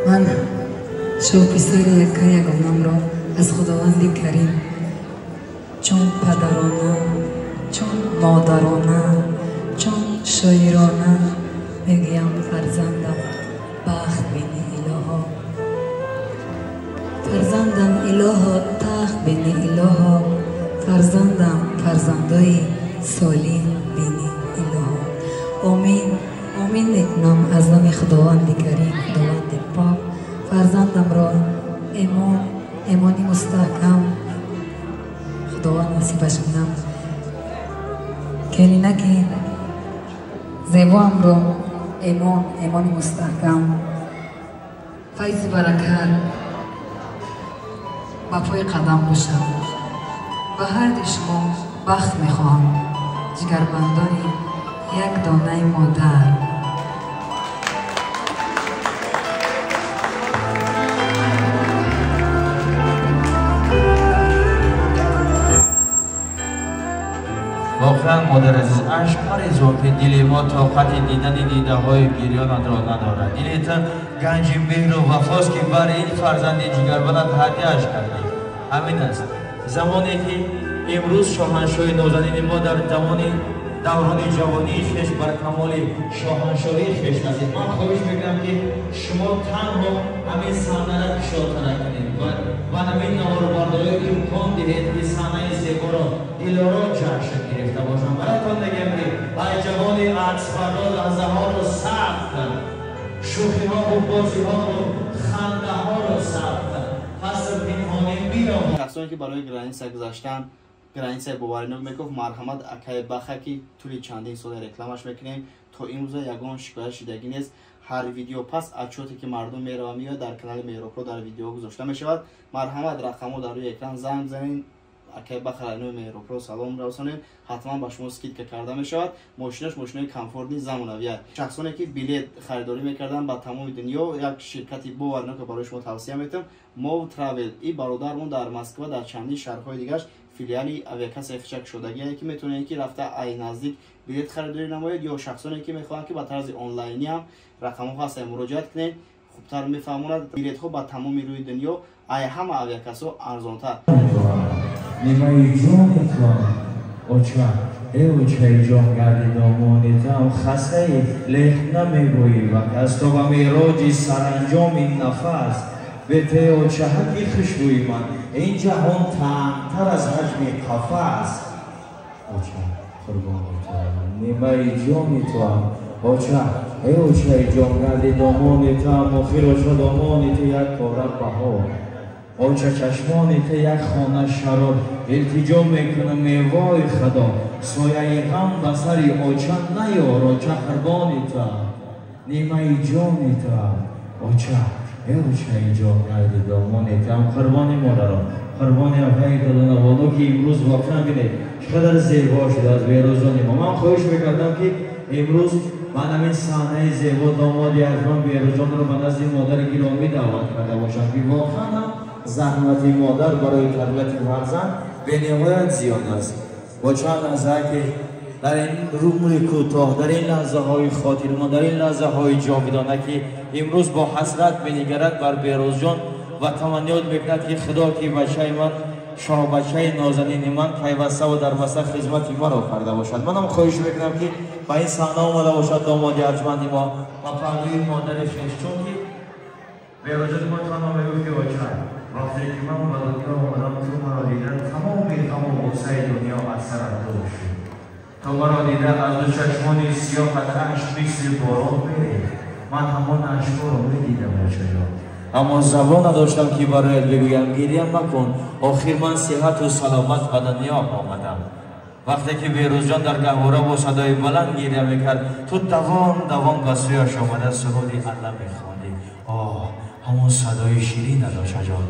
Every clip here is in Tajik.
Ман шоҳписари яка ягонамро аз Худованди Карим чун падарона, чун модарона, чун шоирона мегӯям: фарзандам, бахт бини илоҳо, фарзандам илоҳо, тахт бини илоҳо, фарзандам фарзандои солим бини илоҳо. Омин, омин мекунам аз номи Худованди Карим, Худованди Пок. Фарзандамро эмон, эмони мустаҳкам Худованд насибаш кунам. Келинаки зебоамро эмон, эмони мустаҳкам, файзи баракат ба пои қадам бошад. Ба ҳарди шумо бахт мехоҳам, ҷигарбандони як донаи модар. Воқеан, модар азиз, ашк марезон, ки дили мо тоқати дидани дидаҳои гирёнатро надорад. Дили ту ганҷи меҳру вафост, ки бар ин фарзанди ҷигарбандат ҳадияш кардӣ. Ҳамин аст. Замоне ки имрӯз шоҳаншоҳи нозанини мо дар замони даврони ҷавонии хеш бар камоли шоҳаншоҳии хеш расид, ман хоҳиш мекунам, ки шумо танҳо ҳамин саҳнара кушодтара кунед ва ҳамин наворбардорӣ имкон диҳед, ки саҳнаи зеборо дилоро ҷашн гирифта бошанд. Бароятон мегӯям, ки ай ҷавони аксбардор, лаҳзаҳоро сабт кун, шӯхиҳову бозиҳову хандаҳоро сабт кун, пас пинҳонӣ биём. Шахсоне ки барои граница гузаштан, границаи боваринок мегуфт, марҳамат акай Баха, ки тӯли чандин сола рекламаш мекунем, то имрӯза ягон шикоят шидагӣ нест. Ҳар видео пас отчёте ки мардум мерава меояд, дар канали Меҳробпро дар видео гузошта мешавад. Марҳамат, рақамҳо дар рӯи экран, занг бизанед, акай Баха райнои Меҳробпро салом расонед, ҳатман ба шумо скидка карда мешавад. Мошинаш мошинои комфортни замонавият. Шахсоне ки билет харидорӣ мекарданд ба тамоми дунё, як ширкати боваринокро барои шумо тавсия метавам, Мов Травел. И бародармон дар Москва, дар чандин шаҳрҳои дигараш филиали авиакассаи хичак шудагие, ки метавонед ки рафта ай наздик билет харидорӣ намоед, ё шахсоне ки мехоҳанд ки ба тарзи онлайнӣ ҳам, рақамҳо ҳастанд, муроҷиат кунед, хубтар мефаҳмонад. Билетҳо ба тамоми рӯи дунё ай ҳама авиакассаҳо арзонтар. Нимаи ҷонитон, оча, э очаи ҷон, гарди домонитам хастаи, лех намегӯӣ ва кас то ба мероҷи саранҷоми нафас. Бете очаҳаки хушбӯи ман ин ҷаҳон тангтар аз ҳаҷми қафас. Оча, қурбони туам, нимаи ҷони туам, оча, э очаи ҷон, гарди домони туам. Охир, оча, домони ту як пора баҳор, оча, чашмони ту як хона шароб. Илтиҷо мекунам, мевои худо, сояи ғам ба сари оча наёр. Оча, қурбони туам, нимаи ҷони туам, оча, э очаи ҷон, гарди домони туам. Қурбони модарон, қурбони апаи додонабону, ки имрӯз воқеан бинед, чӣ қадар зебо шудааст Берӯзони мо. Ман хоҳиш мекардам, ки имрӯз ман ҳамин саҳнаи зебо домоди арҷманд Берӯзонро ба назди модари гиромӣ даъват карда бошам, ки воқеан ҳам заҳмати модар барои тарбияти фарзанд бениҳоят зиёд аст. Бо чанд лаҳза ки дар ин умри кӯтоҳ, дар ин лаҳзаҳои хотирмон, дар ин лаҳзаҳои ҷовидона, ки имрӯз бо ҳасрат менигарад бар Берӯзҷон ва таманниёт мекунад, ки худо, ки бачаи ман, шоҳбачаи нозанини ман пайваставу дарбаста хизмати маро карда бошад. Манам хоҳиш мекунам, ки ба ин саҳна омада бошад домоди арҷманди мо ва паҳлӯи модари хеш, чунки Берӯзҷони мо танҳо мегуфт, ки оча, вақте ки ман ба дунё омадам, ту маро дида тамоми ғаму ғуссаи дунё аз сарам дур шуд. Ту маро дида аз ду чашмони сиёҳат ашк мисли борон мерехт. Ман ҳамон ашкҳоро медидам, очаҷон, аммо забон надоштам, ки бароят бигӯям: гиря макун, охир ман сиҳату саломат ба дунё омадам. Вақте ки Берӯзҷон дар гаҳвора бо садои баланд гиря мекард, ту давон давон ба сӯяш омада суруди алла мехондӣ. Оҳ, ҳамон садои ширинат, очаҷон.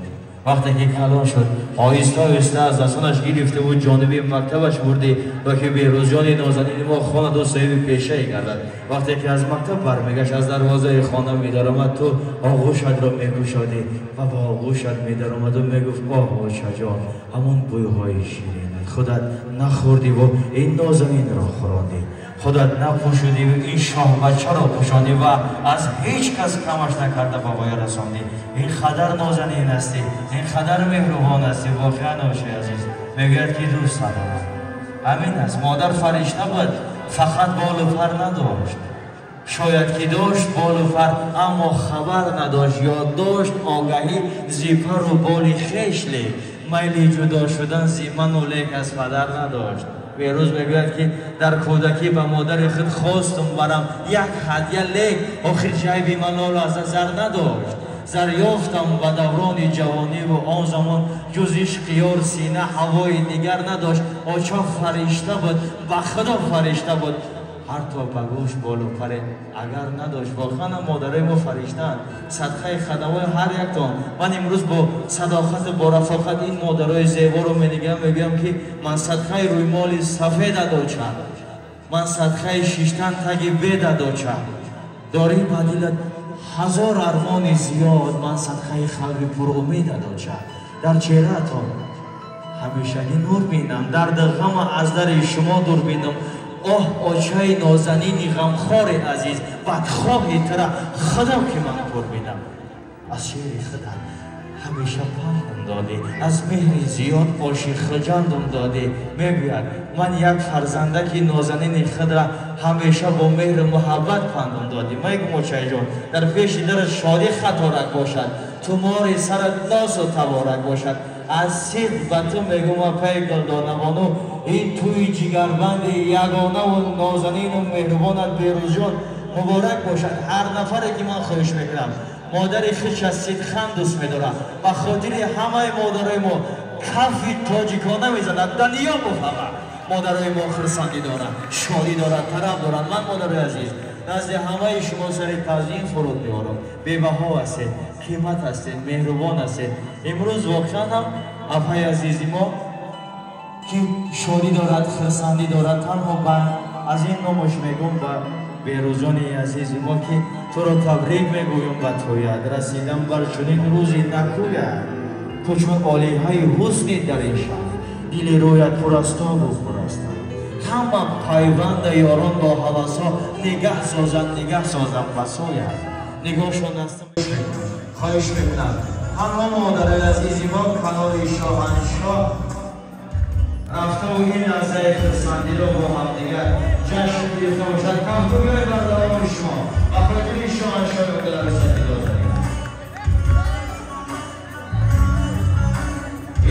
Вақте ки калон шуд, оҳиста оҳиста аз дастонаш гирифта буд, ҷониби мактабаш бурдӣ, то ки Берӯзҷони нозанини мо хонаду соҳиби пешае гардад. Вақте ки аз мактаб бармегашт, аз дарвозаи хона медаромад, ту оғӯшатро мекушодӣ ва ба оғӯшат медаромаду мегуфт: оҳ, очаҷон, ҳамон бӯйҳои ширинат, худат нахӯрдиву ин нозанинро хӯрондӣ. Худат напӯшудӣ ин шоҳбачаро пӯшондӣ ва аз ҳеҷ кас камаш накарда ба воя расондӣ. Ин қадар нозанин ҳастӣ, ин қадар меҳрубон ҳастӣ. Воқеан очаи азиз мегӯяд ки дӯст надорам. Ҳамин аст. Модар фаришта буд, фақат болу пар надошт. Шояд ки дошт болу пар, аммо хабар надошт ё дошт огаҳӣ зи пару боли хеш, лек майли ҷудо шудан зи ману лек аз падар надошт. Беҳрӯз мегӯяд ки дар кӯдакӣ ба модари худ хостум барам як ҳадя, лек охир ҷайби ман лолу аз зар надошт. Зар ёфтам ба даврони ҷавониву он замон ҷуз ишқи ёр сина ҳавои дигар надошт. Оча фаришта буд, ба худо фаришта буд, ҳар то ба гӯш болу паре агар надошт. Воқеан модарои мо фариштаанд, садқаи хадамои ҳар яктон. Ман имрӯз бо садоқату бо рафоқат ин модарои зеборо менигам, мегӯям ки ман садқаи рӯймоли сафедат оча, ман садқаи шиштан таги бедат оча, дорӣ ба дилат ҳазор армони зиёд, ман садқаи қалби пурумедат оча. Дар чеҳраатон ҳамешагӣ нур бинам, дарду ғама аз дари шумо дур бинам. Оҳ, очаи нозанини ғамхори азиз, бадхоҳи тура худо ки ман пур бинам. Аз шеъри худат ҳамеша пандам додӣ, аз меҳри зиёд оши хуҷандам додӣ. Мегӯяд ман як фарзандаки нозанини худра ҳамеша бо меҳру муҳаббат пандам додӣ. Мегӯм очаҷон, дар пеши дарат шодӣ хаторак бошад, тумори сарат носу таборак бошад. Аз сидқ ба ту мегӯм апаи Гулдонабону, ин тӯи ҷигарбанди ягонаву нозанину меҳрубонат Беҳрӯзҷон муборак бошад. Ҳар нафаре ки ман хоҳиш мекунам модари худш аз сидқан дӯст медорад, ба хотири ҳамаи модарои мо кафи тоҷикона мезанад. Даниё буфаҳма, модарои мо хурсандӣ доранд, шодӣ доранд, тараб доранд. Ман модарои азиз назди ҳамаи шумо сари таъзим фуруд меорам. Бебаҳо ҳастед, қимат ҳастед, меҳрубон ҳастед. Имрӯз воқеан ҳам апаи азизи мо ки шодӣ дорад, хурсандӣ дорад, танҳо аз ин номаш мегӯм ба Беҳрӯзҷони азизи мо ки туро табрик мегӯям ба тӯяд, расидан бар чунин рӯзи накӯяд. Ту чун олиҳаи ҳусни дар ин шаҳр, дили рӯят пур аз тобу пур аз тар. Ҳама пайванда ёрон бо ҳавасҳо нигаҳ созанд, нигаҳ созанд ба сояд. Нигоҳшон аст. Хоҳиш мекунам ҳама модарои азизи мо канори шоҳаншоҳ рафтаву ин лаҳзаи хурсандиро бо ҳамдигар ҷашн гирифта бошад. Кафкӯбиҳои бардавоми шумо ба хотири шоҳаншоҳи модарасати нозанин.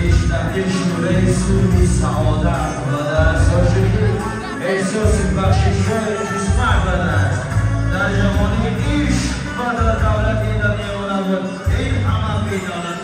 Ишқ дар дил шӯраи сулҳи саодат додааст, ошиқӣ эҳсоси бахшишҳои қисмат додааст. Дар ҷавонӣ ишқ ба давлати дунё набуд, ин ҳама медонад.